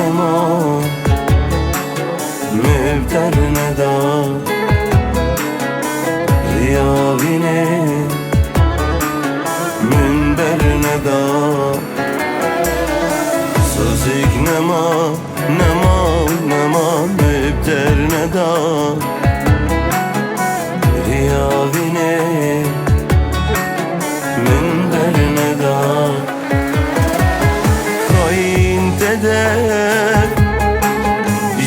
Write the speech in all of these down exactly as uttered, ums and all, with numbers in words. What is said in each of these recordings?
Nema, mebter neda, riya vînê min berneda. Sozêk nema, nema, nema, mebter neda, riya vînê min berneda. Xayîn te dest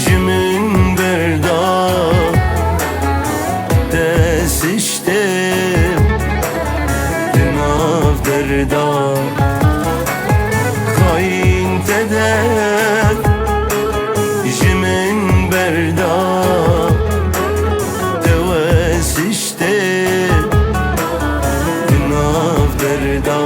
ji min berda, te siştê di nav derda. Xayîn te dest ji min berda, te wesiştê di nav derda.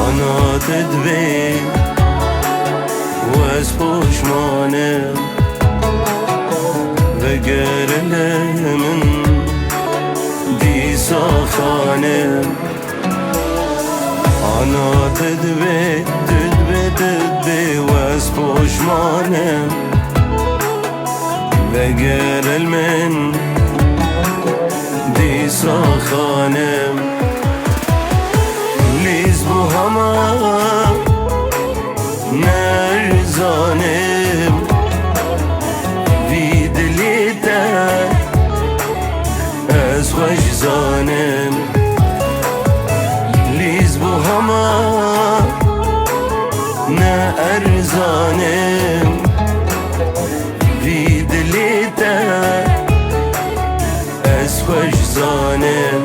Ana te divê wez poşmanim, vegere li min dîsa xanim. Ana te divê, tu divê, tu divê wez poşmanim, vegere li min dîsa xanim. Lîz bû hema nerzanim, vî dilê te ez xweş zanim. Lîz bû hema ne erzanim, vî dilê te ez xweş zanim.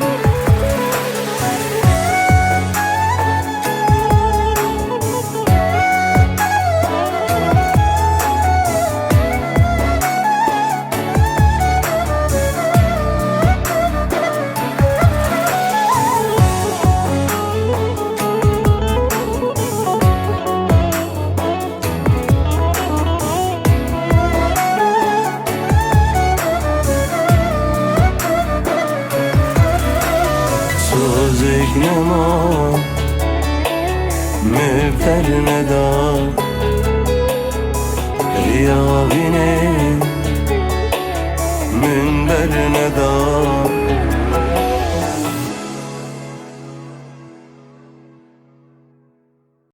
Sozêk nema, me berneda, riya vînê min berneda.